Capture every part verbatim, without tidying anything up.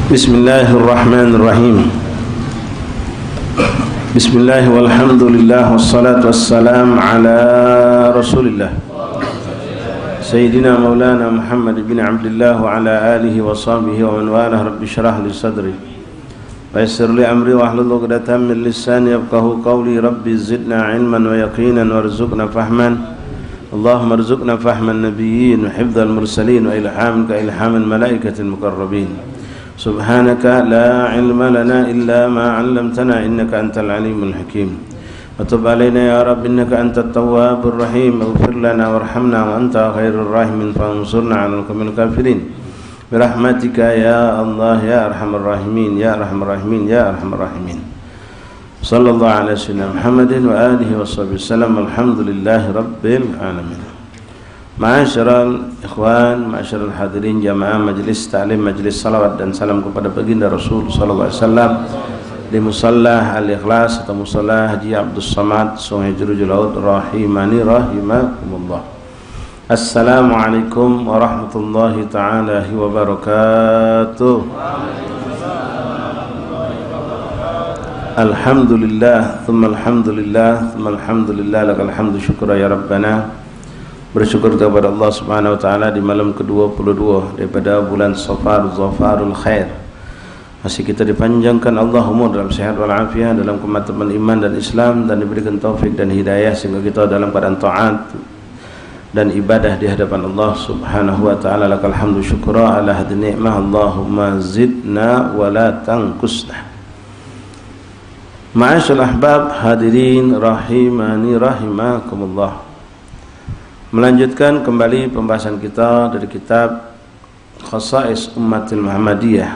Bismillahirrahmanirrahim. Bismillah walhamdulillah wassalatu wassalam ala Rasulillah Sayyidina Maulana Muhammad bin Abdillah wa ala alihi wa sahbihi wa man walah. Rabbi syrah li sadri wa yassir li amri wahlul uqdatan min lisani yafqahu qawli. Rabbi zidna ilman wa yaqinan warzuqna fahman. Allahumma rzuqna fahman nabiyyin wa hifdzal mursalin wa ilhamka ilhamal malaikatil muqarrabin. Subhanaka la ilma lana illa ma 'allamtana innaka antal alimul hakim. Wa tub alaina ya Rabb innaka antat tawwabur rahim. Ighfir lana warhamna wa anta khairur rahimin fansurna 'alal qaumil kafirin. Birahmatika ya Allah ya arhamar rahimin, ya arhamar rahimin, ya arhamar rahimin. Sallallahu ala sayyidina Muhammadin wa alihi wa sahbihi wasallam. Alhamdulillahi rabbil alamin. Ma'asyiral ikhwan, ma'asyiral hadirin jamaah majlis taklim, majlis salawat dan salam kepada baginda Rasul sallallahu alaihi wasallam di Musalla Al-Ikhlas atau Musalla Haji Abdus Samad, Sungai Jeruju Laut, rahimani rahimakumullah. Assalamualaikum warahmatullahi taala wabarakatuh. Alhamdulillah, thumma alhamdulillah, thumma alhamdulillah, lakal hamdu syukra ya Rabbana. Bersyukur kepada Allah Subhanahu wa taala di malam kedua puluh dua daripada bulan Safar, Zafarul Khair. Masih kita dipanjangkan Allah umur dalam sehat wal afiat, dalam kemantauan iman dan Islam, dan diberikan taufik dan hidayah sehingga kita dalam keadaan taat dan ibadah di hadapan Allah Subhanahu wa taala. Lakal hamdu syukra ala hadhihi nikmah. Allahumma zidna wa la tanqusna. Ma'asyiral ahbab hadirin rahimani rahimakumullah. Melanjutkan kembali pembahasan kita dari kitab Khasais Ummatil Muhammadiyah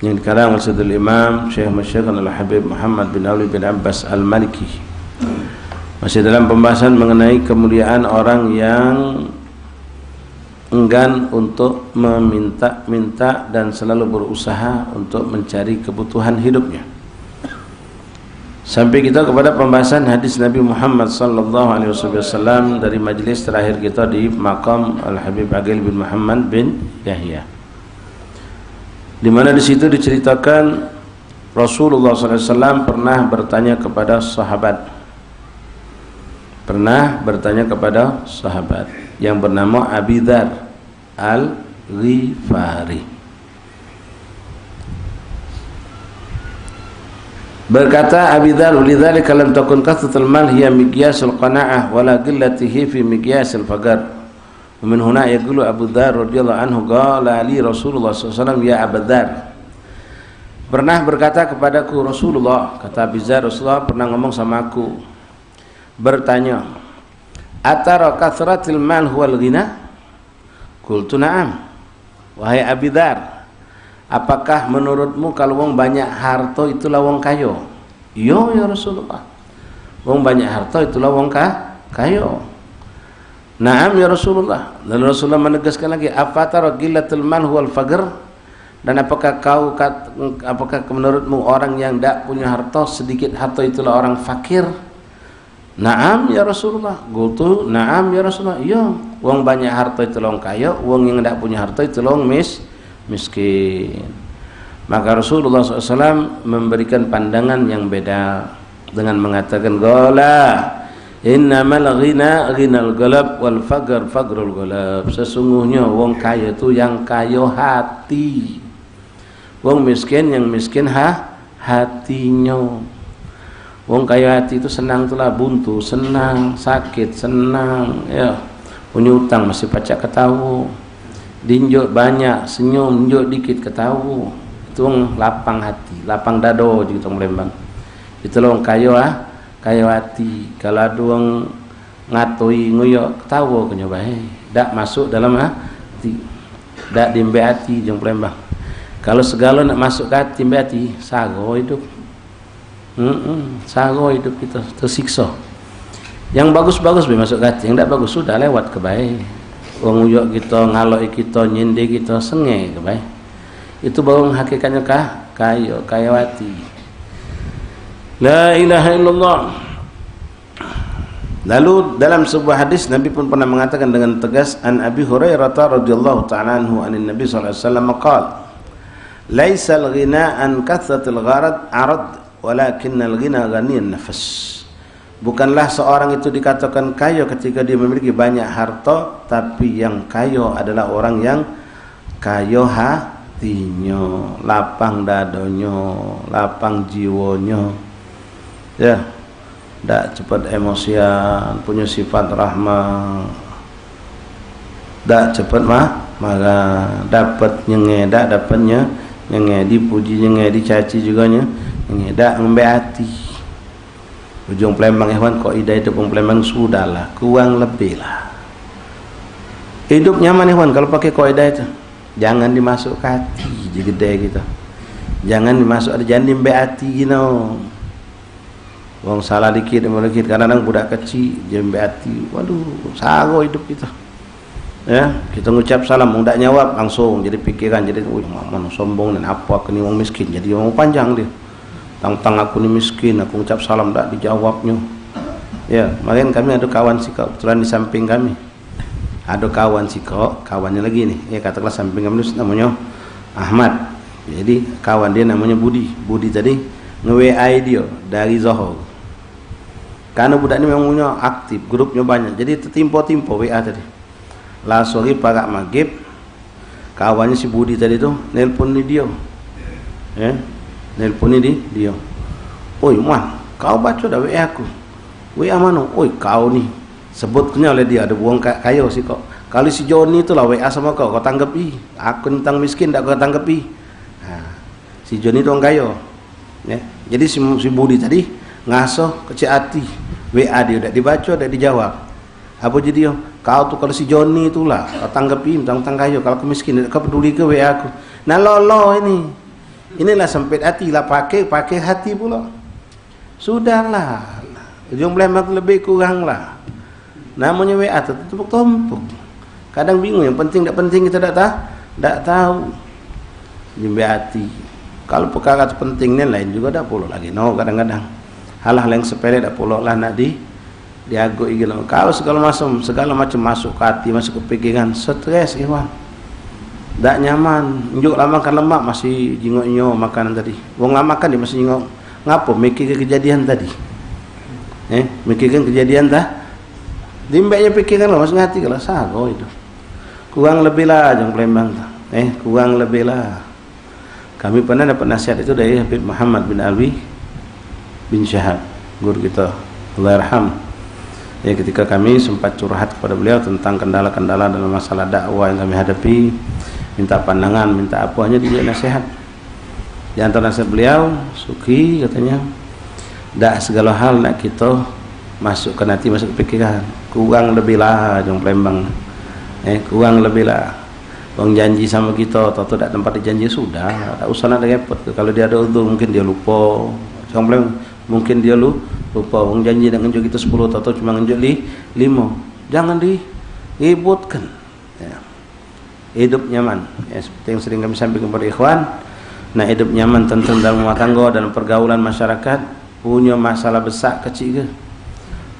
yang dikarang oleh Sayyidul Imam Syekh Masyayikhna Al-Habib Muhammad bin Ali bin Abbas Al-Maliki. Masih dalam pembahasan mengenai kemuliaan orang yang enggan untuk meminta-minta dan selalu berusaha untuk mencari kebutuhan hidupnya. Sampai kita kepada pembahasan hadis Nabi Muhammad sallallahu alaihi wasallam dari majlis terakhir kita di makam Al-Habib Aqil bin Muhammad bin Yahya, di mana di situ diceritakan Rasulullah sallallahu alaihi wasallam pernah bertanya kepada sahabat, pernah bertanya kepada sahabat yang bernama Abi Dzar Al-Ghifari. Berkata Abi Dzar, "Lidzalika lam takun kathratul mal hiya miqyasul qanaah, wala qillatihi fi miqyasil faqr." Wa min huna yaqulu Abu Dzar radhiyallahu anhu, "Qala li Rasulullah sallallahu alaihi wasallam, ya Aba Dzar." Pernah berkata kepadaku Rasulullah, kata Abi Dzar, Rasulullah pernah ngomong sama aku, bertanya, "Atara kathratil mal huwal ghina?" Qultu, "Na'am." Wahai Abi Dzar, apakah menurutmu kalau wong banyak harta itulah wong kayo? Iyo, ya Rasulullah. Wong banyak harta itulah wong ka-, kayo. Na'am, ya Rasulullah. Lalu Rasulullah menegaskan lagi, "Afatara qillatul mal huwal faqr?" Dan apakah kau kat-, apakah menurutmu orang yang dak punya harta, sedikit harta itulah orang fakir? "Na'am, ya Rasulullah." Qultu, "Na'am, ya Rasulullah." Iyo, wong banyak harta itu wong kayo, wong yang dak punya harta itu wong mis-, miskin. Maka Rasulullah sallallahu alaihi wasallam memberikan pandangan yang beda dengan mengatakan, "Qala, innamal ghina ghinal qalb wal faqr faqrul qalb." Sesungguhnya wong kayo tu yang kayo hati. Wong miskin yang miskin ha-, hatinyo. Wong kayo hati tu senang tulah buntu, senang, sakit, senang, ya. Punyo utang masih pacak ketawo. Dinjuk banyak, senyum, njuk dikit, ketawo. Itu wong lapang hati, lapang dado, jadi wong Palembang. Itu lah wong kayo, ah, kayo hati. Kalau ado wong ngatoi, nguyok, ketawo kenyo bae. Dak masuk dalam hati. Dak diembek hati, wong Palembang. Kalau segalo nak masuk ke hati, embek hati, saro idup. Heeh, saro idup kito, tersikso. Yang bagus-bagus be masuk ke hati, yang dak bagus sudah lewat ke bae. Wong nguyok kito, ngaloi kito, nyende kito, senge ke bae. Itu baru hakikatnyo ka-, kayo, kayo hati. La ilaha illallah. Lalu dalam sebuah hadis Nabi pun pernah mengatakan dengan tegas, an Abi Hurairah radhiyallahu taala anhu anin Nabi sallallahu alaihi wasallam qal, Laisal ghina an kathratil gharad arad, walakinnal ghina ghaniyan nafas. Bukanlah seorang itu dikatakan kaya ketika dia memiliki banyak harta, tapi yang kaya adalah orang yang kaya hatinyo, lapang dadonyo, lapang jiwonyo. Ya, dak cepet emosian, punyo sifat rahmah. Dak cepet ma-, marah, dapet nyenge, dak dapet nye-, nyenge, dipuji nyenge, dicaci jugo nye-, nyenge, dak ngembek ati. Ujung Palembang, ikhwan, kaidah idup wong Palembang sudahlah, kurang lebih lah. Idup nyaman, ikhwan, kalu pakai kaidah itu. Jangan dimasuk ke ati, je gede gitu. Jangan dimasuk, jangan diembek ati gino. Wong salah dikit, demo dikit, kadang-kadang budak kecik, jembek ati, waduh, saro idup kita. Ya, kita ngucap salam, wong dak nyawab, langsung jadi pikiran, jadi, "Wih, mano sombong dan apa aku ni wong miskin, jadi wong panjang dia. Tang-tang aku ni miskin, aku ngucap salam dak dijawabnyo." Ya, kemarin kami ada kawan sikok, kebetulan di samping kami. Ada kawan sikok, kawannya lagi ni. Ya, katakanlah samping kami ni namonyo Ahmad. Jadi, kawan dia namonyo Budi. Budi tadi nge-W A dia dari Zohor. Karena budak ni memang punyo aktif, grupnyo banyak. Jadi, tetimpo-timpo W A tadi. Lah sore parak maghrib, kawannya si Budi tadi tu nelpon ni dia. Ya, nelpon ni di-, dia. "Oi, Man, kau baco dak W A aku?" "W A mano?" "Oi, kau ni." Sebutnyo oleh dia, ada buang ka-, kayo sikok. "Kalu si Joni tu lah W A samo kau, kau tanggepi. Aku ni tang miskin, dak kau tanggepi." Nah, si Joni tu wong kayo. Ya. Jadi si, si Budi tadi ngaso kecik ati. W A dia dak dibaco, dak dijawab. Apa jadi yo? "Kau tu kalu si Joni tu lah, kau tanggepi, tang-tang kayo. Kalu aku miskin, dak kau peduli ke W A aku?" Nah, lolo ini. Inilah sempit ati, lah pakai, pakai hati pulo. Sudahlah. Ujung Palembang lebih kurang lah. Namonyo W A tu tumpuk-tumpuk. Kadang bingung, yang penting dak penting kita dak ta-, dak tahu. Jembe ati. Kalau perkara tu penting ni lain juga dak pulo lagi. No, kadang-kadang hal-hal yang sepele dak pulo lah nak di, diagok igi lo. Kalau segala macam, segala macam masuk ke hati, masuk ke pikiran, stres, ikhwan. Dak nyaman. Njuk lah makan lemak masih jingok nyo makanan tadi. Wong lah makan dia masih jingok. Ngapo? Mikir ke kejadian tadi. Eh, mikirkan kejadian ta-, dimbeknyo pikiran lo, masih ngati kalau sago itu. Kurang lebih lah, jong Palembang tu. Eh, kurang lebih lah. Kami pernah dapat nasihat itu dari Habib Muhammad bin Alwi bin Syahab, guru kita, Allahyarham. Ya, ketika kami sempat curhat kepada beliau tentang kendala-kendala dalam masalah dakwah yang kami hadapi, minta pandangan, minta apa, hanya diberi nasihat. Di antara nasihat beliau, Suki, katanya, dak segala hal nak kita masukkan hati, masuk ke pikiran. Kurang lebih lah, jong Palembang. Eh, kurang lebih lah. Wong janji sama kita, tau-tau dak tempat dijanji, sudah, dak usah nak repot. Kalau dia ada uzur, mungkin dia lupa. Wong Palembang, mungkin dia lu-, lupa. Wong janji nak ngenjuk kita sepuluh, tau-tau cuma ngenjuk li-, lima. Jangan diributkan. Ya. Hidup nyaman. Ya, seperti yang sering kami sampaikan kepada ikhwan, nak hidup nyaman, tentrem dalam rumah tangga, dalam pergaulan masyarakat, punyo masalah besak kecik ke?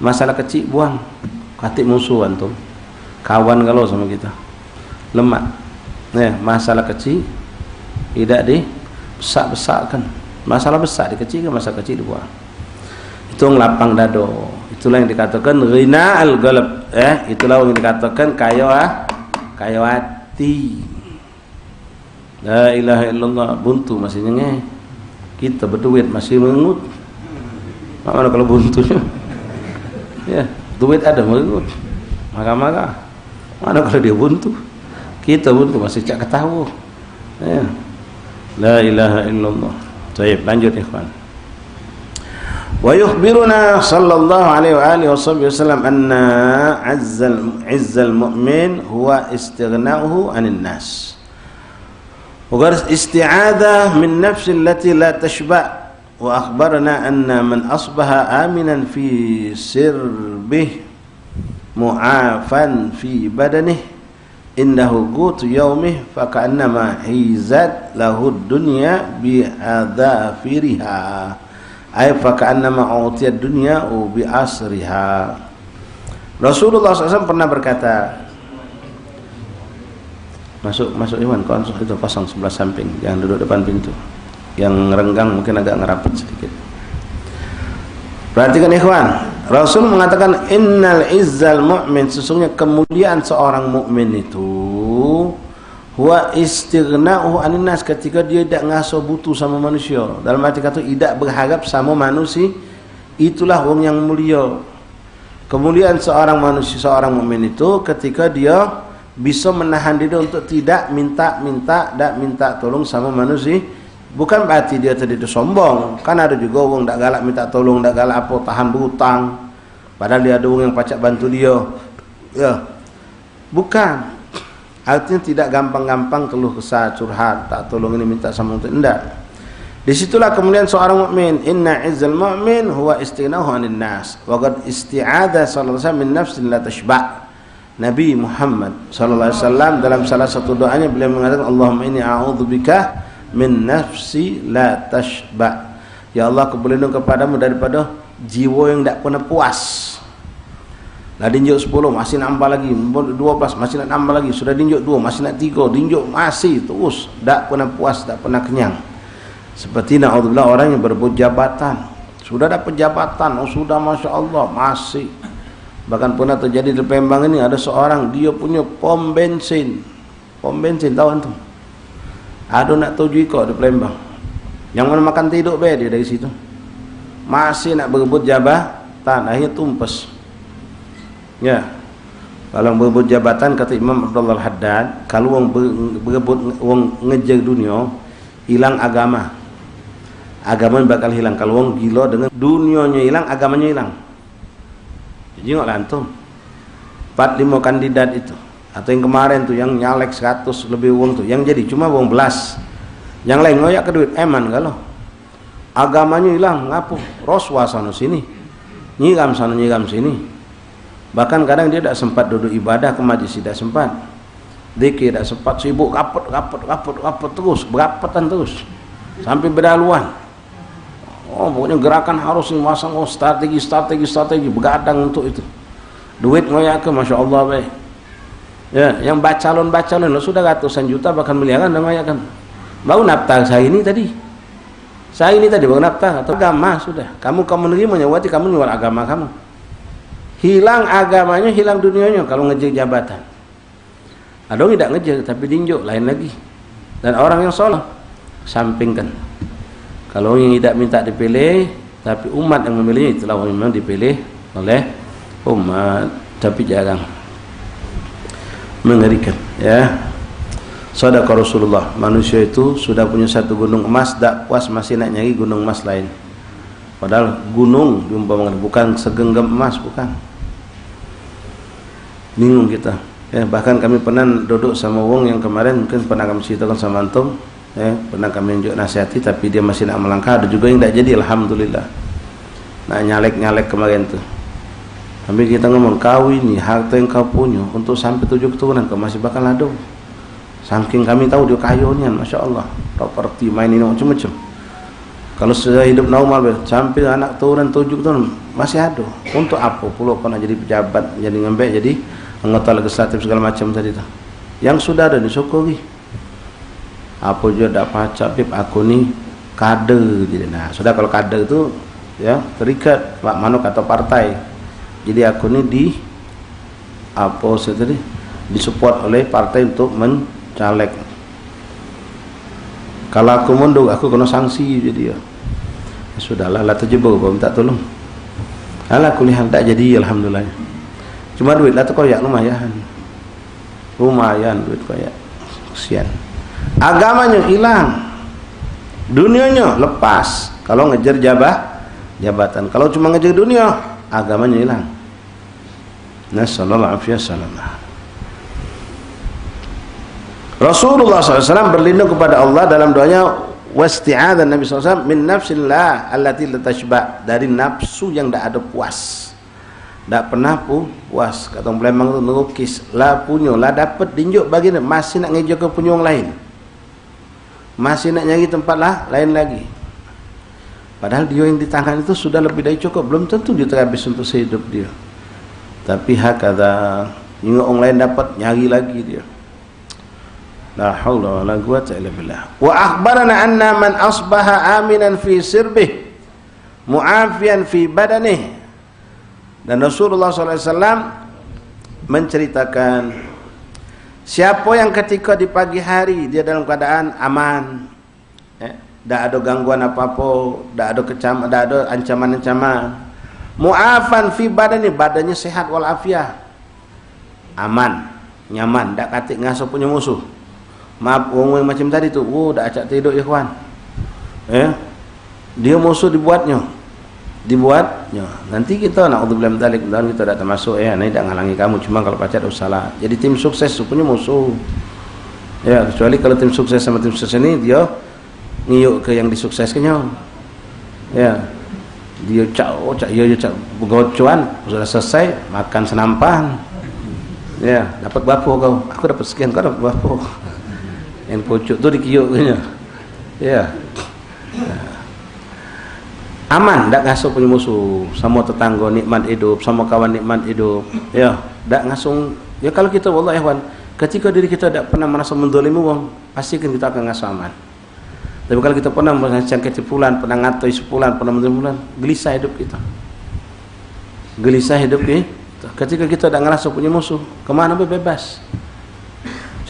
Masalah kecik buang. Katik musuh antum. Kawan galo sama kita. Lemak. Ya, masalah kecik idak dibesak-besakkan. Masalah besak dikecikkan, masalah kecik dibuang. Itu lapang dado. Itulah yang dikatakan ghina al-qalb. Eh, itulah yang dikatakan kayo, ah, kayo ati. La ilaha illallah, buntu masih nyenge. Kita beduit masih merengut. Mak mano kalau buntu? Ya, duit ada merengut. Marah-marah. Mano kalau dia buntu? Kita buntu masih cak ketawa. Ya. La ilaha illallah. Baik, lanjut, ikhwan. Wa yukhbiruna sallallahu alaihi wa alihi wa sahbihi wasallam anna azzal, izzal mu'min huwa istighna'uhu 'anin nas. Wa isti'adha min nafsil lati la tashba. Wa akhbarana anna man asbaha aminan fi sirbihi mu'afan fi badanihi indahu qutu yaumih, faka'annama hizat lahud dunya bihadzafiriha. Ay, faka'annama u'tiyad dunya bi'asriha. Rasulullah sallallahu alaihi wasallam pernah berkata, Masuk, masuk Iwan, kau masuk itu kosong sebelah samping, jangan duduk depan pintu. Yang renggang mungkin agak ngerapet sedikit. Perhatikan ikhwan, Rasul mengatakan, "Innal izzal mu'min," sesungguhnya kemuliaan seorang mukmin itu, "huwa istighna'uhu 'anin nas," ketika dia tidak ngaso butuh sama manusia. Dalam arti kata, tidak berharap sama manusia, itulah wong yang mulia. Kemuliaan seorang manusia, seorang mukmin itu ketika dia bisa menahan diri untuk tidak minta-minta, dak minta tolong sama manusia. Bukan berarti dia tadi itu sombong. Kan ada juga wong dak galak minta tolong, dak galak apa, tahan berutang. Padahal dia ada wong yang pacak bantu dia. Ya. Bukan. Artinya tidak gampang-gampang keluh kesah, curhat, tak tolong ini, minta sama untuk, ndak. Disitulah kemuliaan seorang mukmin. "Inna izzal mu'min huwa istighna'uhu 'anin nas." Wa qad isti'adha sallallahu alaihi wasallam min nafsin la tashba. Nabi Muhammad sallallahu alaihi wasallam dalam salah satu doanya beliau mengatakan, "Allahumma inni a'udzubika min nafsi la tashba." Ya Allah, aku berlindung kepadamu daripada jiwa yang tidak pernah puas. Lah dinjuk sepuluh, masih nambah lagi, dua belas, masih nak nambah lagi, sudah dinjuk dua, masih nak tiga, dinjuk masih terus, dak pernah puas, dak pernah kenyang. Seperti, naudzubillah, orang yang berebut jabatan. Sudah dapat jabatan, oh, sudah, masya Allah, masih. Bahkan pernah terjadi di Palembang ini, ada seorang, dia punya pom bensin. Pom bensin, tahu antum? Ada nak tujuh ikok di Palembang. Yang mana makan tiduk be dia dari situ. Masih nak berebut jabatan, akhirnya tumpes. Ya. Kalau berebut jabatan, kata Imam Abdullah Al-Haddad, kalau wong be-, berebut, wong ngejar dunia, hilang agama. Agama bakal hilang. Kalau wong gila dengan dunianya hilang, agamanya hilang. Jingoklah antum. Empat lima kandidat itu. Atau yang kemarin tu, yang nyalek seratus lebih wong tu, yang jadi cuma wong belas. Yang lain ngoyak ke duit, eman kalau. Agamanya hilang, ngapo? Roswa sana sini. Nyiram sana, nyiram sini. Bahkan kadang dia dak sempat duduk ibadah ke majlis, dak sempat. Zikir dak sempat, sibuk rapet, rapet, rapet, rapet terus, berapetan terus. Sampai bedaluan. Oh, pokoknya gerakan harus ni masang, oh, strategi, strategi, strategi, begadang untuk itu. Duit ngoyak ke, masya Allah, baik. Ya, yang bacalon-bacalon lo sudah ratusan juta, bahkan miliaran dah ngoyak kan. Baru naftar sehari ni tadi. Sehari ni tadi baru naftar, atau agama sudah. Kamu, kamu nerimanya, berarti kamu nyual agama kamu. Hilang agamanya, hilang dunianya kalau ngejar jabatan. Ada orang tidak ngejar, tapi dinjuk, lain lagi. Dan orang yang soleh, sampingkan. Kalau orang yang tidak minta dipilih, tapi umat yang memilihnya, itulah orang yang memang dipilih oleh umat. Tapi jarang. Mengerikan, ya. Sadaqah Rasulullah, manusia itu sudah punya satu gunung emas, dak puas masih nak nyari gunung emas lain. Padahal gunung diumpamakan bukan segenggam emas, bukan. Bingung kita. Ya, bahkan kami pernah duduk sama wong yang kemarin, mungkin pernah kami ceritakan sama antum, ya, pernah kami nunjuk nasihati, tapi dia masih nak melangkah. Ada juga yang tidak jadi, alhamdulillah. Nak nyalek-nyalek kemarin tu. Tapi kita ngomong, "Kau ini, harta yang kau punya, untuk sampai tujuh keturunan, kau masih bakal ado." Saking kami tahu dia kaya nian, masya Allah. Properti, main ini, macam-macam. Kalau sudah hidup normal be, sampai anak turun tujuh turun, masih ada. Untuk apa pula kau nak jadi pejabat, jadi ngembek, jadi anggota legislatif segala macam tadi tu? Yang sudah ada disyukuri. Apa juga dak pacak, Bib, aku ni kader jadi. Nah, sudah kalau kader tu, ya, terikat, mak mano kata partai. Jadi aku ni di apa saya tadi, disupport oleh partai untuk mencaleg. Kalau aku mundur, aku kena sanksi jadi ya. Ya sudahlah, lah terjebur, baru minta tolong. Alah, kuliah tak jadi, alhamdulillah. Cuma duit lah terkoyak lumayan. Lumayan duit koyak. Kesian. Agamanya hilang. Dunianya lepas. Kalau ngejar jabah, jabatan. Kalau cuma ngejar dunia, agamanya hilang. Nasallallahu alaihi wasallam. Rasulullah sallallahu alaihi wasallam berlindung kepada Allah dalam doanya, wasti'adzan Nabi sallallahu alaihi wasallam min nafsillah allati la tashba, dari nafsu yang tidak ada puas. Dak pernah pu-, puas. Kata orang Palembang tu, ngerukis. Lah punyo, lah dapet, dinjuk bagi ni, masih nak ngejoke punyo wong lain. Masih nak nyari tempat lah, lain lagi. Padahal dia yang di tangan itu sudah lebih dari cukup. Belum tentu dia terhabis untuk sehidup dia. Tapi hakadha, nengok orang lain dapat, nyari lagi dia. La haula wala quwwata illa billah. Wa akhbarana anna man asbaha aminan fi sirbih, muafian fi badanih. Dan Rasulullah sallallahu alaihi wasallam menceritakan, siapa yang ketika di pagi hari dia dalam keadaan aman, eh, dak ada gangguan apa-apa, dak ada kecam-, dak ada ancaman-ancaman. Muafan fi badani, badannya sehat walafiat. Aman, nyaman, dak katik ngaso punyo musuh. Maaf, wong-wong macam tadi tu, oh, dak acak tiduk, ikhwan. Eh, dia musuh dibuatnyo. Dibuatnyo. Nanti kita, naudzubillah min dzalik, mudahan kita dak termasuk, ya, ini dak ngalangi kamu, cuma kalau pacak dak usahlah. Jadi tim sukses tu punyo musuh. Ya, kecuali kalau tim sukses sama tim sukses ini, dia ngiuk ke yang disukseskannya. Ya. Dia cak, oh, cak, iya, iya, cak begocoan, sudah selesai, makan senampan. Ya, dapat berapa kau? Aku dapat sekian, kau dapat berapa? Yang pucuk tu dikiuk ke nya. Ya. Aman, dak ngasuh punyo musuh, samo tetanggo nikmat idup, samo kawan nikmat idup. Ya, dak ngasuh. Ya, kalau kita, wallah, ikhwan, ketika diri kita dak pernah merasa mendolimi wong, pasti kan kita akan ngasuh aman. Tapi kalau kita pernah menyakiti fulan, pernah ngatoi si fulan, pernah mendolimi fulan, gelisah hidup kita. Gelisah hidup kita. Ketika kita dak ngerasa punyo musuh, kemana be bebas.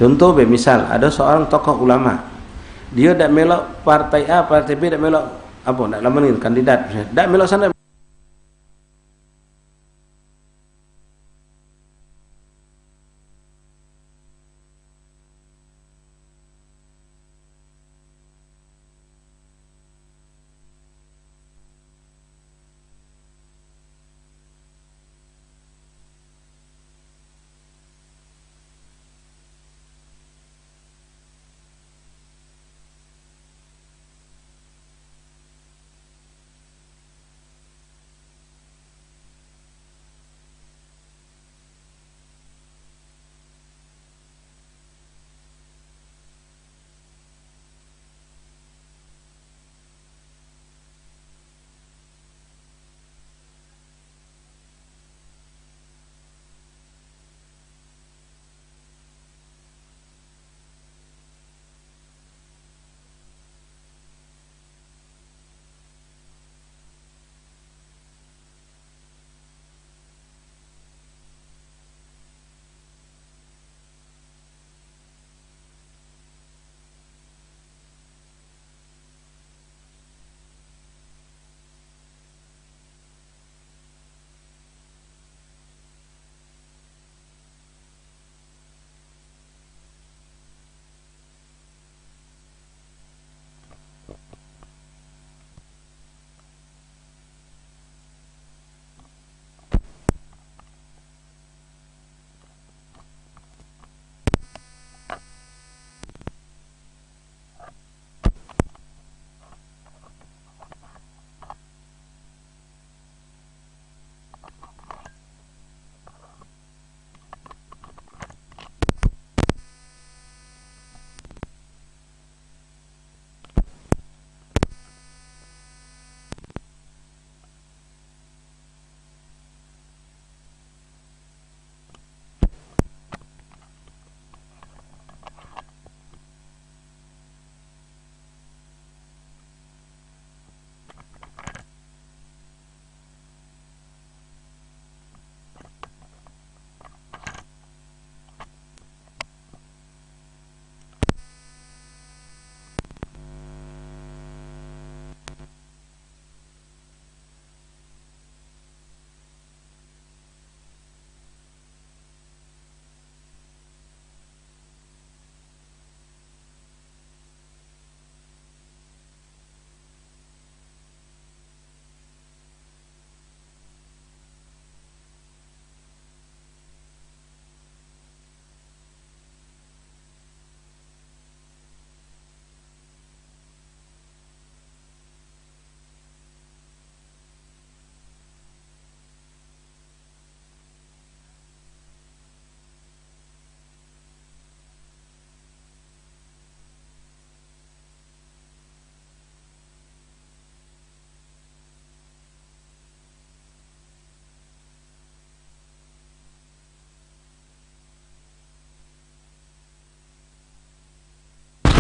Contoh be, misal, ada seorang tokoh ulama. Dia dak melok partai A, partai B, dak melok apa, dak lama ni kandidat. Dak melok sana.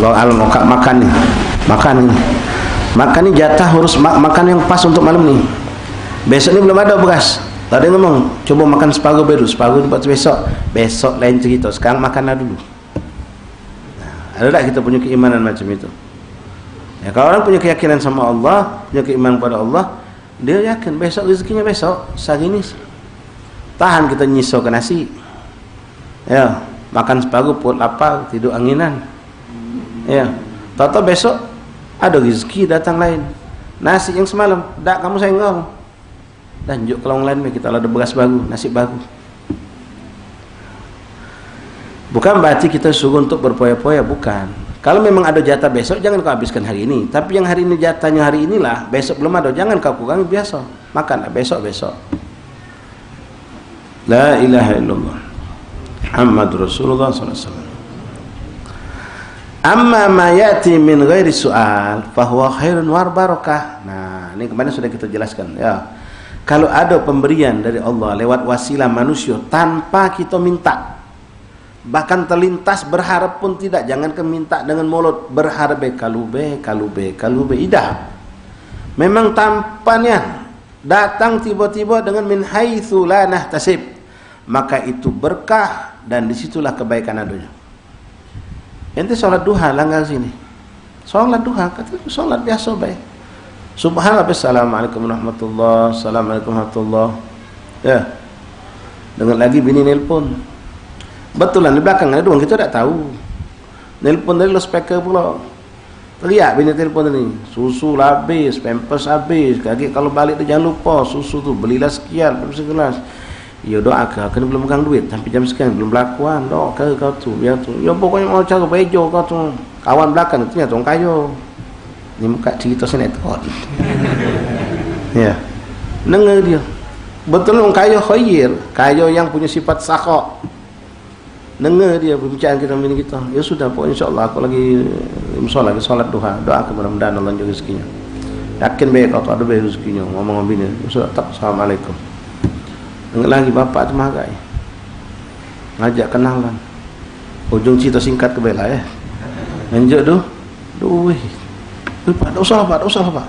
Wallahu alam, kak makan ni. Makan ni. Makan ni jatah urus ma-, makan yang pas untuk malam ni. Besok ni belum ada beras. Tadi ngomong, coba makan separuh dulu, separuh ni buat besok. Besok lain cerita. Sekarang makanlah dulu. Nah, ada tak kita punya keimanan macam itu? Ya, kalau orang punya keyakinan sama Allah, punya keimanan kepada Allah, dia yakin besok rezekinya besok, sehari ni. Tahan kita nyiso ke nasi. Ya, makan separuh, perut lapar, tidur anginan. Ya, tau-tau besok ada rezeki datang lain. Nasi yang semalam, dak kamu senggol. Dan juk kalau orang lain, kita lah ada beras baru, nasi baru. Bukan berarti kita suruh untuk berpoya-poya, bukan. Kalau memang ada jatah besok, jangan kau habiskan hari ini. Tapi yang hari ini jatahnya hari inilah, besok belum ada, jangan kau kurangi biasa. Makanlah besok-besok. La ilaha illallah. Muhammad Rasulullah sallallahu alaihi wasallam. Amma ma ya'ti min ghairi su'al, fahuwa khairun wa barakah. Nah, ini kemarin sudah kita jelaskan, ya. Kalau ada pemberian dari Allah lewat wasilah manusia tanpa kita minta, bahkan terlintas berharap pun tidak, jangankan minta dengan mulut, berharap be kalu be, kalu be, kalu be, idah. Memang tanpa niat, datang tiba-tiba dengan min haitsu la nahtasib, maka itu berkah dan di situlah kebaikan adanya. Ente sholat duha langgar sini. Sholat duha, kata sholat biasa bae. Subhanallah, assalamualaikum warahmatullah, assalamualaikum warahmatullah. Ya. Dengar lagi bini nelpon. Betulan di belakang ada orang kita tak tahu. Nelpon dari loudspeaker pula. Teriak bini telpon tadi, "Susu lah habis, pampers habis. Kagek kalau balik tu jangan lupa, susu tu belilah sekian, pampers segelas." Yo doa ke, aku ni belum megang duit, sampai jam sekian belum belakuan. Doa ke kau tu, biar tu. Yo pokoknya mau cara bejo kau tu. Kawan belakang tu nyata orang kayo. Ni muka cerita sinetron. Ya. Dengar dia. Betul orang kayo khair, kayo yang punya sifat sakha. Dengar dia pembicaraan kita bini kita. Ya sudah, pokoknya insya Allah aku lagi, insya Allah lagi sholat duha. Doa ke mudah-mudahan Allah lanjut rezekinya. Yakin baik kau tu ada baik rezekinya. Ngomong bini. Ya sudah, tak, assalamualaikum. Dengar lagi bapak tu magai. Ngajak kenalan. Ujung cerita singkat ke bela ya. Lanjut tu. Duh, weh. Weh, Pak, dak usah lah, Pak, dak usah lah, Pak.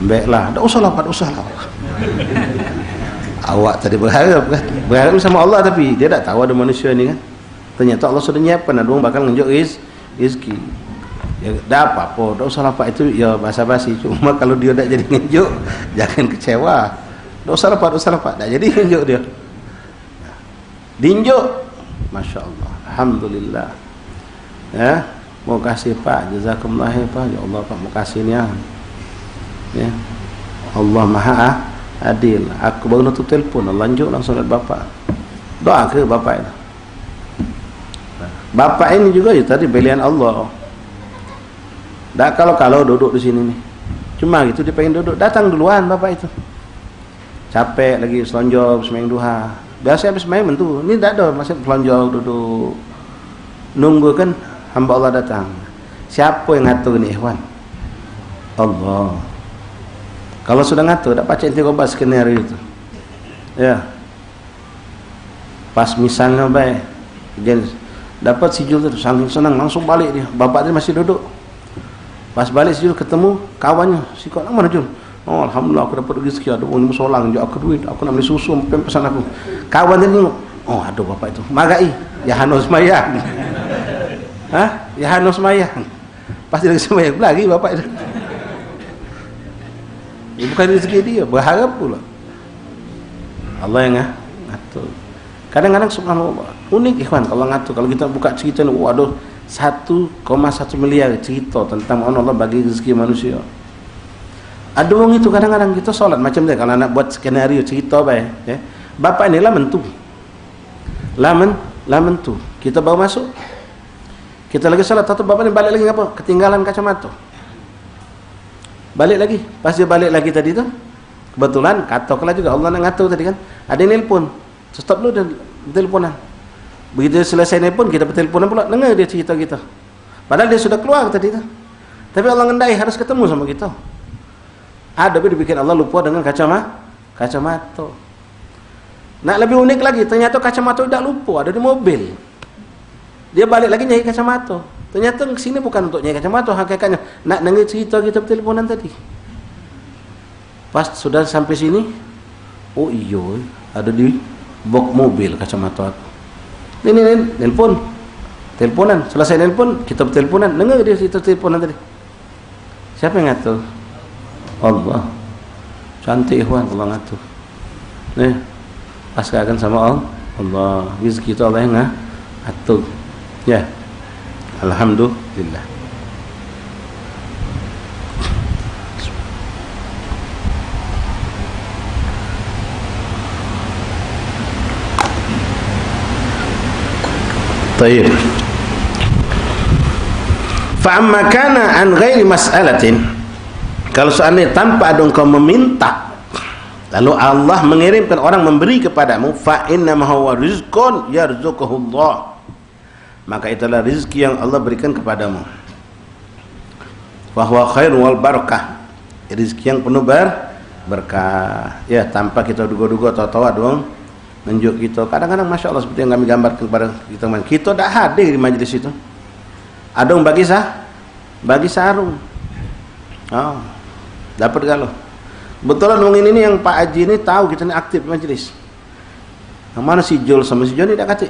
Mbek lah, "Dak usah lah, Pak, dak usah lah, Pak." Awak tadi berharap kan? Berharap sama Allah, tapi dia dak tahu ada manusia ni kan. Ternyata Allah sudah nyiapkan, ada orang bakal ngenjuk riz-, rizki. Ya, dak apa-apa, dak usah lah, Pak, itu ya basa-basi. Cuma kalau dia dak jadi ngenjuk, jangan kecewa. "Dak usah lah, Pak, dak usah lah, Pak." Dak jadi ngenjuk dia. Dinjuk. Masya Allah. Alhamdulillah. Ya. Makasih, Pak. Jazakumullah khair, Pak. Ya Allah, Pak, makasih nian. Ya. Allah Maha Adil. Aku baru nutup telpon, lanjut langsung lihat bapak. Doa ke bapak itu. Bapak ini juga ya tadi pilihan Allah. Dak kalau-kalau duduk di sini nih. Cuma gitu dia pengen duduk, datang duluan bapak itu. Capek lagi selonjor semayang duha. Biasa habis main mentu. Ni dak ada, masih selonjor duduk. Nunggu kan hamba Allah datang. Siapa yang ngatur ni, ikhwan? Allah. Kalau sudah ngatur, dak pacak ente ubah skenario itu. Ya. Pas misalnya bae, dia dapat si Jul tu, saking senang, langsung balik dia. Bapak dia masih duduk. Pas balik si Jul ketemu kawannya, sikok, "Nang mana, Jul?" "Oh, alhamdulillah, aku dapat rezeki, ada wong ni solang, jak aku duit, aku nak beli susu, pempesan aku." Kawan dia tengok, "Oh, aduh, bapak itu magai, ya hano semayang." Hah? Ya hano semayang. Pas dia lagi semayang, lagi bapak itu. Ya, bukan rezeki dia, berharap pula. Allah yang nga-, ngatur. Kadang-kadang subhanallah, unik, ikhwan, kalau ngatur. Kalau kita buka cerita ni, waduh, satu koma satu miliar cerita tentang mana Allah bagi rezeki manusia. Ada orang itu kadang-kadang kita solat macam dia, kalau nak buat skenario cerita bae, ya. Bapak ni lah mentu. Lah men-, lah mentu. Kita baru masuk. Kita lagi solat, tau tu bapak ni balik lagi ngapa? Ketinggalan kacamata. Balik lagi. Pas dia balik lagi tadi tu, kebetulan, katakanlah juga Allah nak ngatur tadi kan. Ada yang nelpon. Stop dulu dan teleponan. Begitu dia selesai nelpon, kita berteleponan pula. Dengar dia cerita kita. Padahal dia sudah keluar tadi tu. Tapi Allah ngendai harus ketemu sama kita. Ada pun dibikin Allah lupa dengan kacama-, kacamata. Nak lebih unik lagi, ternyata kacamata dak lupa, ada di mobil. Dia balik lagi nyari kacamata. Ternyata sini bukan untuk nyai kacamato, hakikatnya nak dengar cerita kita beteleponan tadi. Pas sudah sampai sini, oh iyo, ada di box mobil kacamato aku. Ni, ni, ni, nelpon. Teleponan. Selesai nelpon, kita beteleponan. Dengar dia cerita teleponan tadi. Siapa yang ngatur? Allah. Cantik, ikhwan, Allah ngatur. Nih, pasrahkan sama Allah. Allah. Rezeki itu Allah yang nga-, atur. Ya. Alhamdulillah. Tayyib. Fa amma kana an ghairi mas'alatin, kalau seandainya tanpa ada engkau meminta, lalu Allah mengirimkan orang memberi kepadamu, fa innama huwa rizqun yarzuquhullah, maka itulah rezeki yang Allah berikan kepadamu. Wa huwa khair wal barakah, rezeki yang penuh ber-, berkah. Ya, tanpa kita duga-duga, tahu-tahu ada orang nunjuk kita. Kadang-kadang, masya Allah, seperti yang kami gambarkan kepada kita kemarin, kita dak hadir di majlis itu. Ada orang bagi sa-, bagi sarung. Oh, dapat galo. Kebetulan wong ini ni, yang Pak Haji ni, tahu kita ni aktif di majlis. Yang mana si Jul sama si Joni dak katik.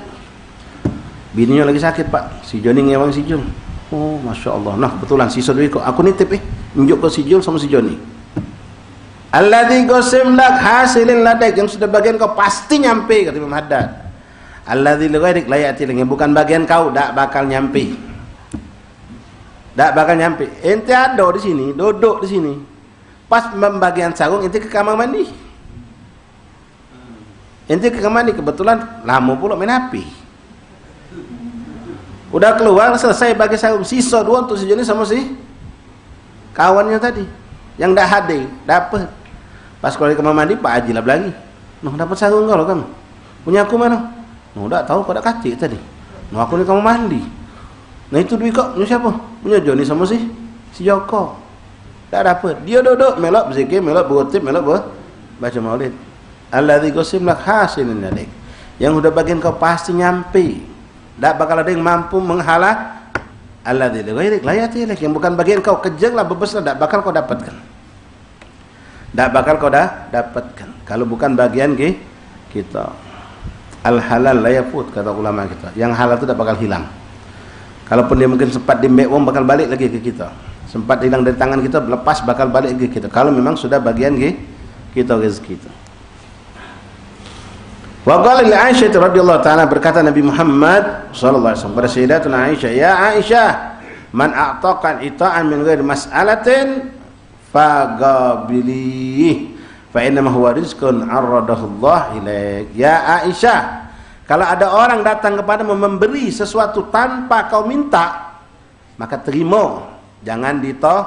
Bininyo lagi sakit, Pak. Si Joni ngewang si Jul. Oh, masya Allah. Nah, kebetulan sisa duo ikok. Aku nitip, eh, nunjuk ke si Jul sama si Joni. Alladzi qasim lak hasilin ladek, yang sudah bagian kau pasti nyampe, kata Imam Haddad. Alladzi li ghairik la ya'ti, yang bukan bagian kau dak bakal nyampe. Dak bakal nyampe. Ente ada di sini, duduk di sini. Pas pembagian sarung, ente ke kamar mandi. Ente ke kamar mandi, kebetulan lamo pulo main H P. Udah keluar, selesai bagi sarung, sisa duo untuk si Joni sama si kawannya tadi yang dak hadir, dapat. Pas keluar dari kamar mandi, Pak Haji lah belagi. "Noh, dapat sarung kau lo, kamu? Punya aku mano?" "Noh, dak tahu, kau dak katik tadi." "Noh, aku ni kamar mandi." "Nah, itu duit kau punya siapa?" "Punya Joni sama si, si Joko." Dak dapat. Dia duduk melok berzikir, melok berutip, melok ber-, baca maulid. Alladzi qasim lak hasilin ladek. Yang udah bagian kau pasti nyampe. Dak bakal ada yang mampu menghalang. Alladzi li ghairik la ya'ti ilaik. Yang bukan bagian kau, kejenglah, bebeslah, dak bakal kau dapatkan. Dak bakal kau dah dapatkan kalau bukan bagian ki-, kita. Al halal la yafut, kata ulama kita. Yang halal tu dak bakal hilang. Kalaupun dia mungkin sempat dimbek wong, bakal balik lagi ke kita. Sempat hilang dari tangan kita, lepas, bakal balik lagi ke kita. Kalau memang sudah bagian ki-, kita rezeki tu. Wa qala li Aisyah radhiyallahu ta'ala, berkata Nabi Muhammad sallallahu alaihi wasallam kepada Sayyidatuna Aisyah, "Ya Aisyah, man a'taqan ita'an min ghairi mas'alatin faqabilih, fa innama huwa rizqun arradahullah ilaik." Ya Aisyah, kalau ada orang datang kepadamu memberi sesuatu tanpa kau minta, maka terima, jangan dito.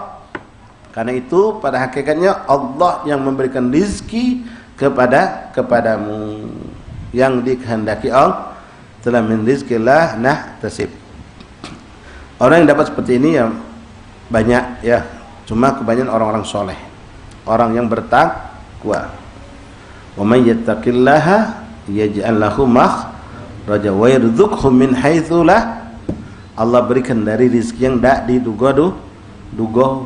Karena itu, pada hakikatnya Allah yang memberikan rizki kepada, kepadamu. Yang dikehendaki Allah telah min rizkillah nahtasib. Orang yang dapat seperti ini ya banyak ya. Cuma kebanyakan orang-orang soleh, orang yang bertakwa. "Wa may yattaqillaha yaj'al lahu makhraja wa yarzuqhu min haitsu la." Allah berikan dari rezeki yang dak diduga du-, duga.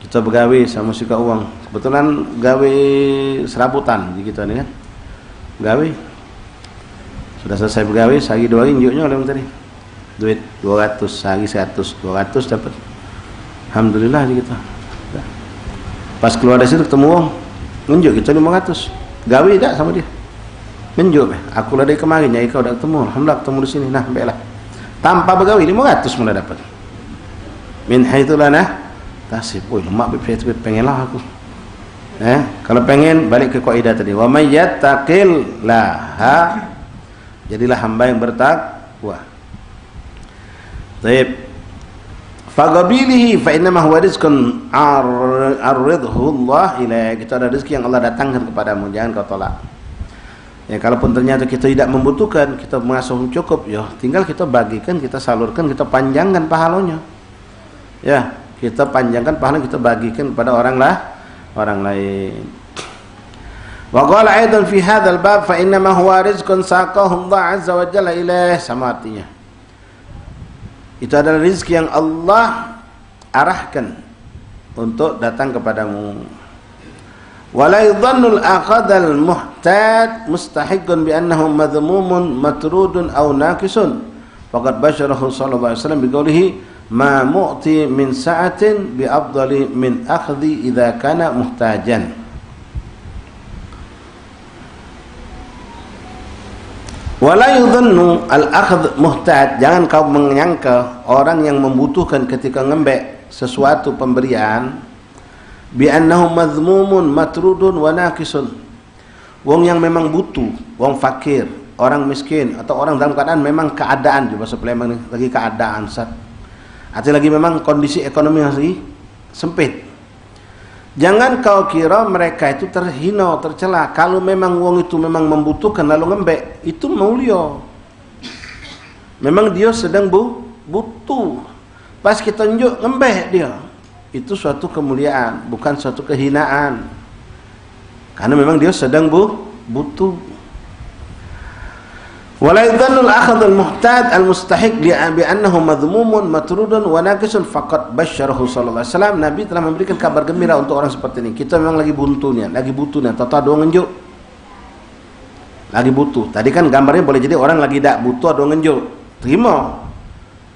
Kita begawe sama sikak uang. Kebetulan gawe serabutan di kita ni kan. Gawe. Sudah selesai begawe, sehari dua hari nunjuknya oleh tadi. Duit dua ratus, sehari seratus, dua ratus dapat. Alhamdulillah aja kita. Pas keluar dari situ ketemu wong, nunjuk kita lima ratus. Gawe dak sama dia? Nunjuk, "Eh, aku lah dari kemarin nyari kau dak ketemu. Alhamdulillah ketemu di sini." Nah, baiklah. Tanpa begawe, lima ratus mula dapat. Min haitsu la nahtasib. Woi, lemak bib saya tu, pengenlah aku. Eh, kalau pengen, balik ke kaidah tadi. "Wa may yattaqillaha." Jadilah hamba yang bertakwa. Taib. "Faqabilihi fa innama huwa rizqun ar-, arridhu Allah ilaik." Itu ada rezeki yang Allah datangkan kepadamu, jangan kau tolak. Ya, kalaupun ternyata kita tidak membutuhkan, kita merasa cukup, ya, tinggal kita bagikan, kita salurkan, kita panjangkan pahalanya. Ya, kita panjangkan pahala, kita bagikan kepada orang lah, orang lain. Wa qala aidan fi hadzal bab, "Fa innama huwa rizqun saqahu Allah azza wa jalla ilaih." Sama artinya. Itu adalah rizki yang Allah arahkan untuk datang kepadamu. Wala yudhannul akhadhal muhtad mustahiqqun bi annahu madhmumun matrudun aw naqisun. Faqad basyarahu sallallahu alaihi wasallam biqaulihi, "Ma mu'ti min sa'atin bi afdali min akhdhi idza kana muhtajan." Wala yudhannu al-akhdh muhtad, jangan kau menyangka orang yang membutuhkan ketika ngembek sesuatu pemberian, bi annahu madhmumun matrudun wa naqisun. Wong yang memang butuh, wong fakir, orang miskin, atau orang dalam keadaan memang keadaan, juga bahasa Palembang ni, lagi keadaan, sat. Artinya lagi memang kondisi ekonomi yang lagi sempit. Jangan kau kira mereka itu terhina, tercela. Kalau memang wong itu memang membutuhkan lalu ngembek, itu mulia. Memang dia sedang bu, butuh. Pas kita njuk ngembek dia, itu suatu kemuliaan, bukan suatu kehinaan. Karena memang dia sedang bu, butuh. Wala yudhannul akhadhul muhtad al-mustahiq li bi annahu madhmumun matrudun wa naqisun faqad basyarahu sallallahu alaihi wasallam. Nabi telah memberikan kabar gembira untuk orang seperti ini. Kita memang lagi buntu nian, lagi butuh nian, tau-tau ada wong ngenjuk. Lagi butuh. Tadi kan gambarnya boleh jadi orang lagi dak butuh, ada wong ngenjuk. Terima.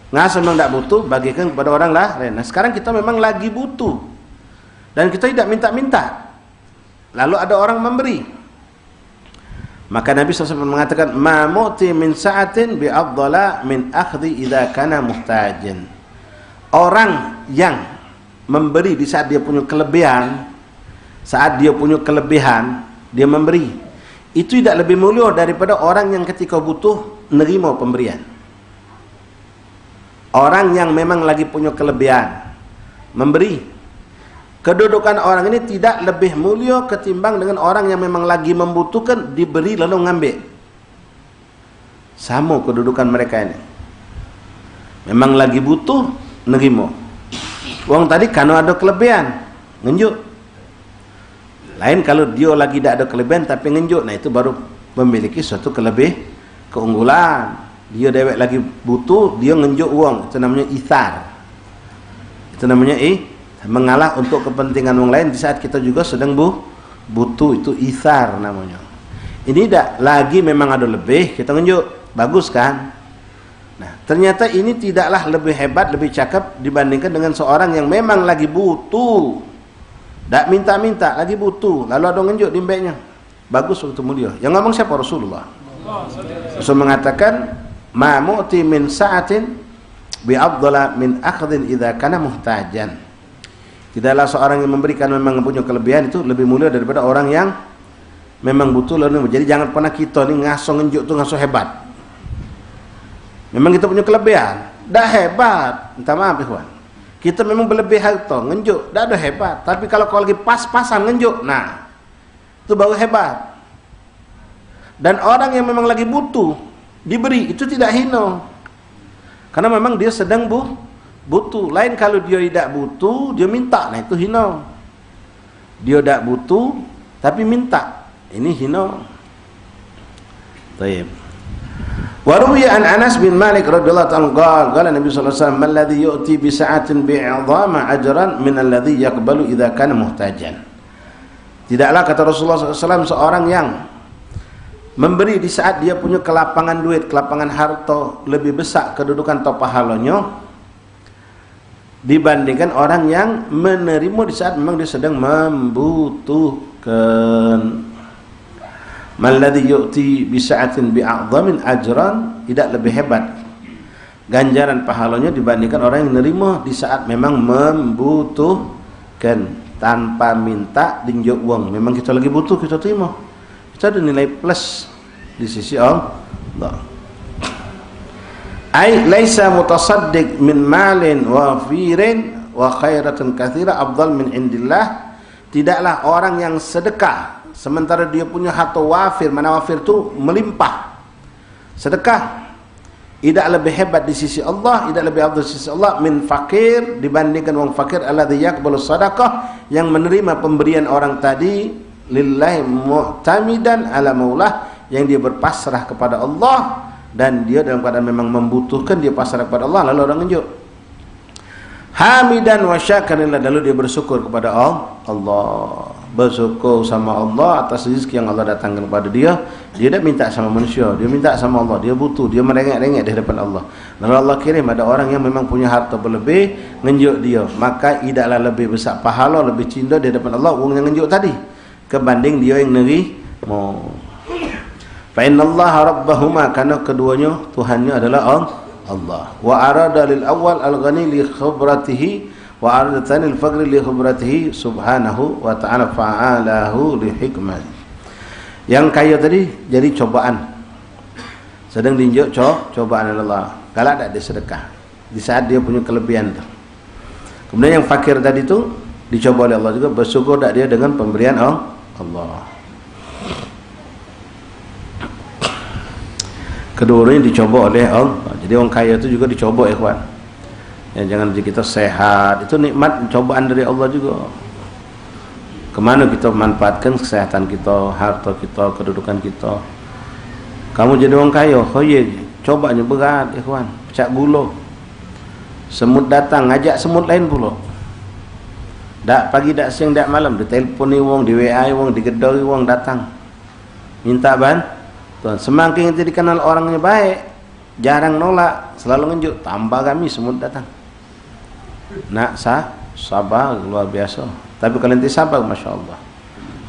Ngasa memang dak butuh, bagikan kepada orang lain. Nah, sekarang kita memang lagi butuh. Dan kita tidak minta-minta. Lalu ada orang memberi. Maka Nabi sallallahu alaihi wasallam mengatakan, "Ma mu'ti min sa'atin bi afdala min akhdhi idza kana muhtajan." Orang yang memberi di saat dia punya kelebihan, saat dia punya kelebihan, dia memberi. Itu tidak lebih mulia daripada orang yang ketika butuh nerima pemberian. Orang yang memang lagi punya kelebihan, memberi. Kedudukan orang ini tidak lebih mulia ketimbang dengan orang yang memang lagi membutuhkan, diberi lalu ngambil. Sama kedudukan mereka ini. Memang lagi butuh, nerima. Wong tadi karena ada kelebihan, ngenjuk. Lain kalau dia lagi dak ada kelebihan tapi ngenjuk, nah, itu baru memiliki suatu kelebih, keunggulan. Dia dewek lagi butuh, dia ngenjuk wong, itu namanya ithar. Itu namanya i, mengalah untuk kepentingan wong lain di saat kita juga sedang bu, butuh, itu ithar namanya. Ini dak lagi memang ada lebih, kita ngenjuk. Bagus kan? Nah, ternyata ini tidaklah lebih hebat, lebih cakep dibandingkan dengan seorang yang memang lagi butuh. Dak minta-minta, lagi butuh. Lalu ada ngenjuk di embeknya. Bagus waktu mulia. Yang ngomong siapa? Rasulullah. Rasul mengatakan, "Ma mu'ti min sa'atin bi afdala min akhdhin idza kana muhtajan." Tidaklah seorang yang memberikan memang punya kelebihan itu lebih mulia daripada orang yang memang butuh lalu. Jadi jangan pernah kita ni ngaso ngenjuk tu ngaso hebat. Memang kita punya kelebihan, dah hebat. Minta maaf, ikhwan. Kita memang berlebih harta, ngenjuk, dah ada hebat. Tapi kalau kau lagi pas-pasan ngenjuk, nah, itu baru hebat. Dan orang yang memang lagi butuh, diberi, itu tidak hina. Karena memang dia sedang bu, butuh. Lain kalau dia tidak butuh, dia minta, nah, itu hina. Dia dak butuh, tapi minta. Ini hina. Taib. Wa ruwiya an Anas bin Malik radhiyallahu ta'ala anhu qala, qala Nabi sallallahu alaihi wasallam, "Alladhi yu'ti bi sa'atin bi a'dhama ajran min alladhi yaqbalu idza kana muhtajan." Tidaklah, kata Rasulullah sallallahu alaihi wasallam, seorang yang memberi di saat dia punya kelapangan duit, kelapangan harta, lebih besar kedudukan atau pahalanya dibandingkan orang yang menerima di saat memang dia sedang membutuhkan. Malladhi yu'ti bi sa'atin bi a'dhamin ajran, tidak lebih hebat ganjaran pahalanya dibandingkan orang yang nerima di saat memang membutuhkan, tanpa minta dinjuk wong. Memang kita lagi butuh, kita terima. Kita ada nilai plus di sisi Allah. Ai laisa mutasaddiq min malin wafirin wa khairatin katsira afdal min indillah. Tidaklah orang yang sedekah sementara dia punya harta wafir, mana wafir tu melimpah. Sedekah idak lebih hebat di sisi Allah, idak lebih afdal di sisi Allah, min fakir, dibandingkan wong fakir, alladzi yaqbalu sadaqah, yang menerima pemberian orang tadi, lillahi mu'tamidan ala maulah, yang dia berpasrah kepada Allah, dan dia dalam keadaan memang membutuhkan, dia pasrah kepada Allah, lalu orang ngenjuk. Hamidan wa syakirillah, lalu dia bersyukur kepada Al-, Allah. Bersyukur sama Allah atas rezeki yang Allah datangkan kepada dia. Dia dak minta sama manusia, dia minta sama Allah. Dia butuh, dia merengek-rengek di hadapan Allah. Lalu Allah kirim ada orang yang memang punya harta berlebih, ngenjuk dia. Maka idaklah lebih besar pahala, lebih cinta di hadapan Allah wong yang ngenjuk tadi kebanding dia yang nerimo. Fa innallaha rabbahuma, karena keduanya Tuhannya adalah Al-, Allah. Wa arada lil awwal al-ghani li khudratihi, wa arada tsanil faqri li khudratihi subhanahu wa ta'ala fa'alahu li hikmah. Yang kaya tadi jadi cobaan. Sedang dinjuk co-, cobaan oleh Allah. Galak dak dia sedekah di saat dia punya kelebihan tu? Kemudian yang fakir tadi tu dicoba oleh Allah juga, bersyukur dak dia dengan pemberian Al-, Allah. Kedua orang ini dicoba oleh Allah. Jadi orang kaya tu juga dicoba, ikhwan. Ya, jangan di kita sehat, itu nikmat cobaan dari Allah juga. Kemana kita manfaatkan kesehatan kita, harta kita, kedudukan kita? Kamu jadi orang kaya, oh ye, cobanya berat, ikhwan. Pecak gula. Semut datang, ngajak semut lain pula. Dak pagi, dak siang, dak malam, diteleponi wong, di W A wong, digedori wong datang. Minta bantuan. Semakin kita dikenal orangnya baik, jarang nolak, selalu ngenjuk, tambah kami semut datang. Nak sa-, sabar luar biasa. Tapi kalau nanti sabar, masya Allah.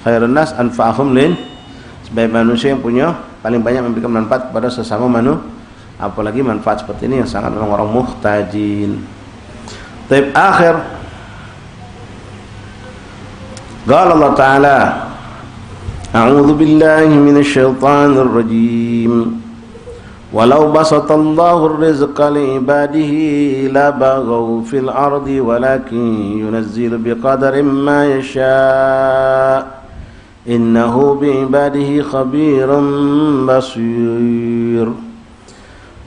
Khairun nas anfa'ahum lin, sebaik manusia yang punya paling banyak memberikan manfaat kepada sesama manu-, apalagi manfaat seperti ini yang sangat memang orang muhtajin. Taib akhir. Qala Allah Ta'ala, a'udzu billahi minasy syaithanir rajim. Walau basatallahu rizqa li ibadihi labaghaw fil ardi walakin yunazzilu biqadarin ma yasha. Innahu bi ibadihi khabirum basir.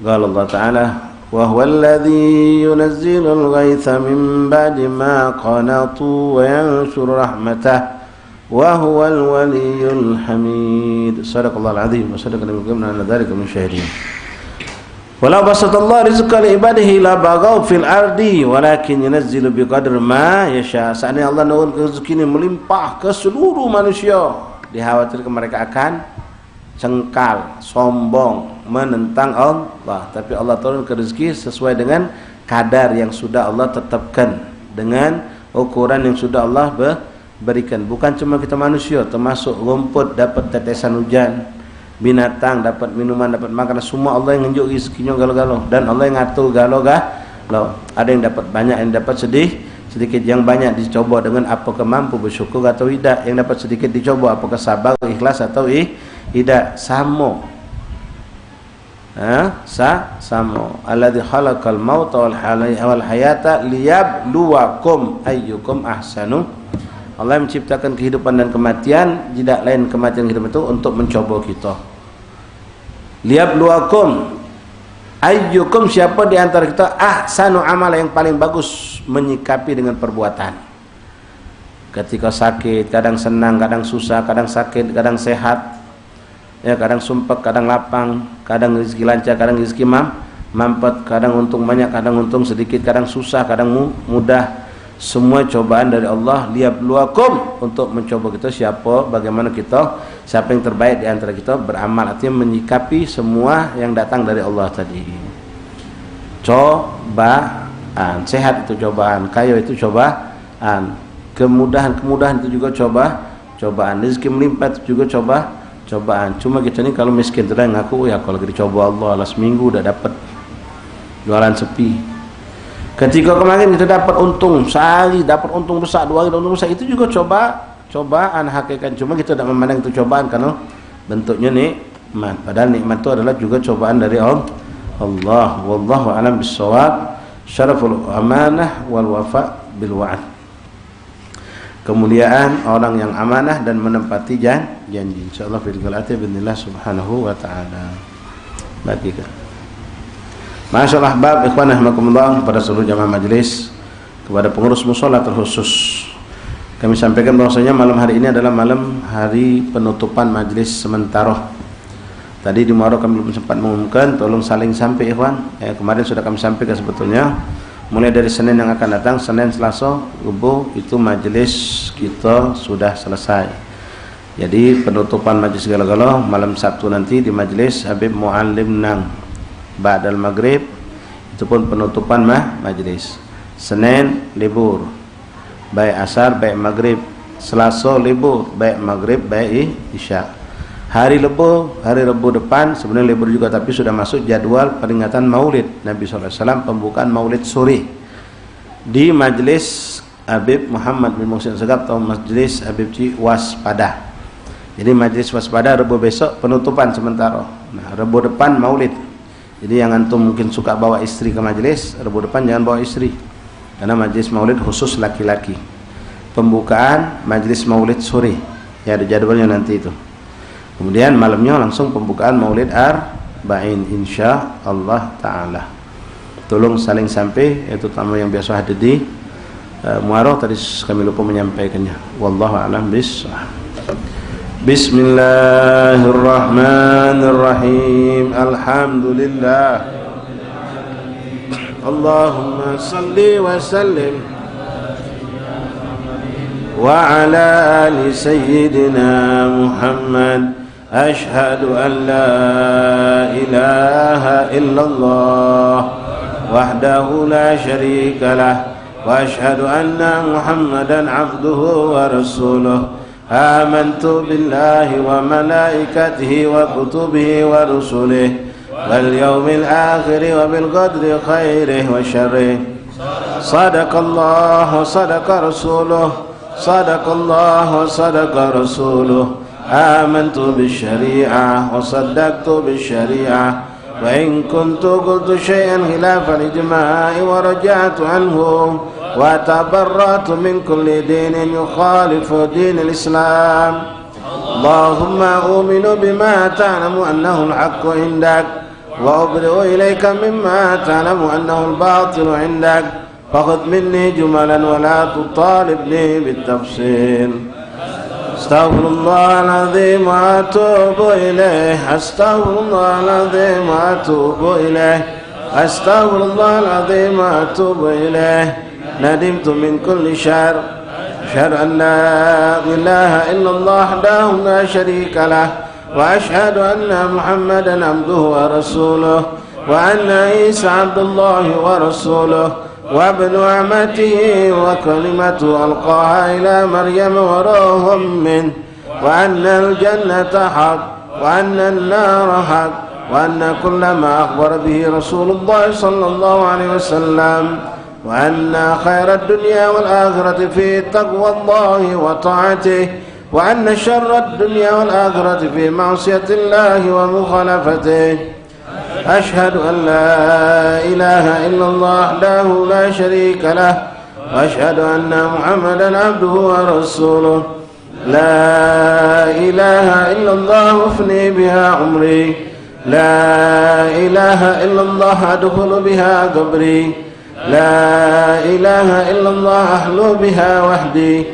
Qala Allah Ta'ala, wa huwa alladhi yunazzilul ghaitha min ba'di ma qanatu wa yanshuru rahmatah wa huwal waliyyul hamid. Sadaqallahul azim wa sadaqal nabiyyul karim wa nahnu ala dzalika min syahidin. Walau basatallahu rizqa li ibadihi labaghaw fil ardi walakin yunazzilu biqadri ma yasha. Seandainya Allah nurunkan rezeki ni melimpah ke seluruh manusia, dikhawatirkan mereka akan cengkal, sombong, menentang Allah. Tapi Allah turunkan rezeki sesuai dengan kadar yang sudah Allah tetapkan, dengan ukuran yang sudah Allah be-, berikan. Bukan cuma kita manusia, termasuk rumput dapat tetesan hujan, binatang dapat minuman, dapat makanan, semua Allah yang ngenjuk rezekinya galo-galo. Dan Allah yang ngatur galo-galo. Ada yang dapat banyak, yang dapat sedih, sedikit. Yang banyak dicoba dengan apakah mampu bersyukur atau tidak. Yang dapat sedikit dicoba apakah sabar, ikhlas atau ih-, tidak. Sama. Ha? Sa-, samo. Alladzi khalaqal mauta wal hal-, wal hayata liyabluwakum ayyukum ahsanu. Allah menciptakan kehidupan dan kematian, tidak lain kematian, kehidupan itu untuk mencoba kita. Liyabluwakum ayyukum, siapa di antara kita, ahsanu amala, yang paling bagus menyikapi dengan perbuatan. Ketika sakit, kadang senang, kadang susah, kadang sakit, kadang sehat. Ya, kadang sumpek, kadang lapang, kadang rezeki lancar, kadang rezeki mam-, mampet, kadang untung banyak, kadang untung sedikit, kadang susah, kadang mu-, mudah. Semua cobaan dari Allah, liyabluwakum, untuk mencoba kita siapa, bagaimana kita, siapa yang terbaik di antara kita beramal, artinya menyikapi semua yang datang dari Allah tadi. Cobaan, sehat itu cobaan, kaya itu cobaan, kemudahan-kemudahan itu juga coba-, cobaan, rezeki melimpah itu juga coba-, cobaan. Cuma kita ni kalau miskin tu dah ngaku, ya, aku lagi dicoba Allah lah, seminggu dah dapat jualan sepi. Ketika kemarin kita dapat untung, sehari dapat untung besar, dua hari dapat untung besar, itu juga coba-, cobaan hakikat. Cuma kita tak memandang itu cobaan karena bentuknya nikmat. Padahal nikmat itu adalah juga cobaan dari Al-, Allah. Wallahu a'lam bissawab. Syaraful amanah wal wafa bil wa'ad. Kemuliaan orang yang amanah dan menempati jan-, janji. Insyaallah fil galati bi'idznillah subhanahu wa ta'ala. Baik, kita. Masyaallah, bab ikhwan rahimakumullah, kepada seluruh jamaah majlis, kepada pengurus musala terkhusus. Kami sampaikan bahwasanya malam hari ini adalah malam hari penutupan majlis sementara. Tadi di Muaro kami belum sempat mengumumkan, tolong saling sampai, ikhwan. Eh, kemarin sudah kami sampaikan sebetulnya. Mulai dari Senin yang akan datang, Senin, Selasa, Rebo, itu majlis kita sudah selesai. Jadi, penutupan majlis galo-galo malam Sabtu nanti di majlis Habib Muallim Nang, ba'dal maghrib, itu pun penutupan ma-, majlis. Senin libur, baik asar, baik maghrib. Selaso libur, baik maghrib, baik i-, isya. Hari Rebo, hari Rebo depan sebenarnya libur juga, tapi sudah masuk jadwal peringatan Maulid Nabi sallallahu alaihi wasallam, pembukaan Maulid sore di majlis Habib Muhammad bin Muhsin Segaf atau majlis Habib Cik Waspada. Jadi, majlis Waspada Rebo besok penutupan sementara. Nah, Rebo depan Maulid. Jadi, yang antum mungkin suka bawa istri ke majlis, Rebo depan jangan bawa istri. Karena majlis Maulid khusus laki-laki. Pembukaan majlis Maulid sore. Ya, ada jadwalnya nanti itu. Kemudian malamnya langsung pembukaan Maulid Arba'in, insya Allah Ta'ala. Tolong saling sampai, ya, terutama yang biasa hadir di, eh, Muaro tadi s-, kami lupa menyampaikannya. Wallahu a'lam bishawab. Bismillahirrahmanirrahim. Alhamdulillah. Allahumma salli wa sallim wa ala ali sayyidina Muhammad. أشهد أن لا إله إلا الله وحده لا شريك له، وأشهد أن محمدا عبده ورسوله. آمنت بالله وملائكته وكتبه ورسله واليوم الآخر وبالقدر خيره وشره. صدق الله وصدق رسوله. صدق الله وصدق رسوله. آمنت بالشريعة وصدقت بالشريعة، وإن كنت قلت شيئا خلاف الإجماع ورجعت عنه وتبرأت من كل دين يخالف دين الإسلام. اللهم أؤمن بما تعلم أنه الحق عندك، وأبرئ إليك مما تعلم أنه الباطل عندك، فخذ مني جملا ولا تطالبني بالتفصيل. أستغفر الله العظيم وأتوب إليه. أستغفر الله العظيم وأتوب إليه. أستغفر الله العظيم وأتوب إليه. ندمت من كل شر. أشهد أن لا إله إلا الله وحده لا شريك له، وأشهد أن محمدا عبده ورسوله، وأن عيسى عبد الله ورسوله، وابن أمته وكلمته ألقاها إلى مريم وروح منه، وأن الجنة حق، وأن النار حق، وأن كل ما أخبر به رسول الله صلى الله عليه وسلم، وأن خير الدنيا والآخرة في تقوى الله وطاعته، وأن شر الدنيا والآخرة في معصية الله ومخالفته. أشهد أن لا إله إلا الله وحده لا شريك له، وأشهد أن محمدا عبده ورسوله. لا إله إلا الله أفني بها عمري. لا إله إلا الله أدخل بها قبري. لا إله إلا الله أحلو بها وحدي.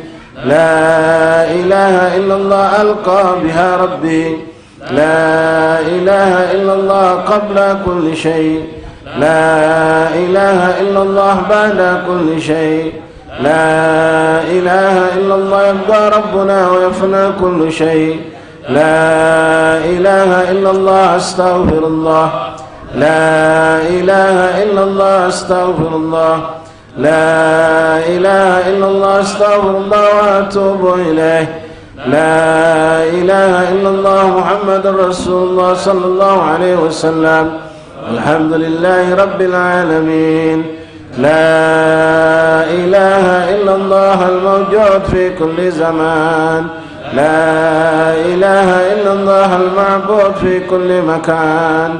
لا إله إلا الله ألقى بها ربي. لا إله إلا الله قبل كل شيء. لا إله إلا الله بعد كل شيء. لا إله إلا الله يبقى ربنا ويفنى كل شيء. لا إله إلا الله أستغفر الله. لا إله إلا الله أستغفر الله. لا إله إلا الله أستغفر الله وأتوب إليه. لا إله إلا الله محمد رسول الله صلى الله عليه وسلم. الحمد لله رب العالمين. لا إله إلا الله الموجود في كل زمان. لا إله إلا الله المعبود في كل مكان.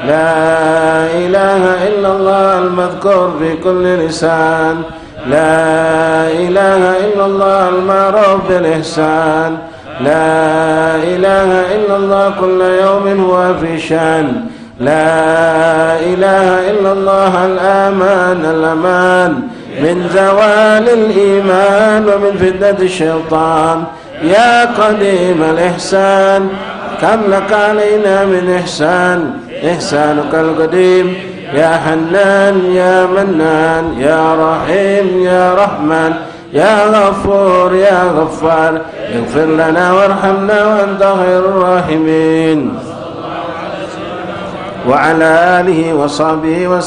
لا إله إلا الله المذكور في كل لسان. لا إله إلا الله المعروف بالإحسان. لا إله إلا الله كل يوم هو في شأن. لا إله إلا الله الأمان الأمان من زوال الإيمان ومن فتنة الشيطان. يا قديم الإحسان، كم لك علينا من إحسان، إحسانك القديم، يا حنان يا منان يا رحيم يا رحمن، يا غفور يا غفار، اغفر لنا وارحمنا وأنت خير الراحمين. وعلى آله وصحبه وسلم.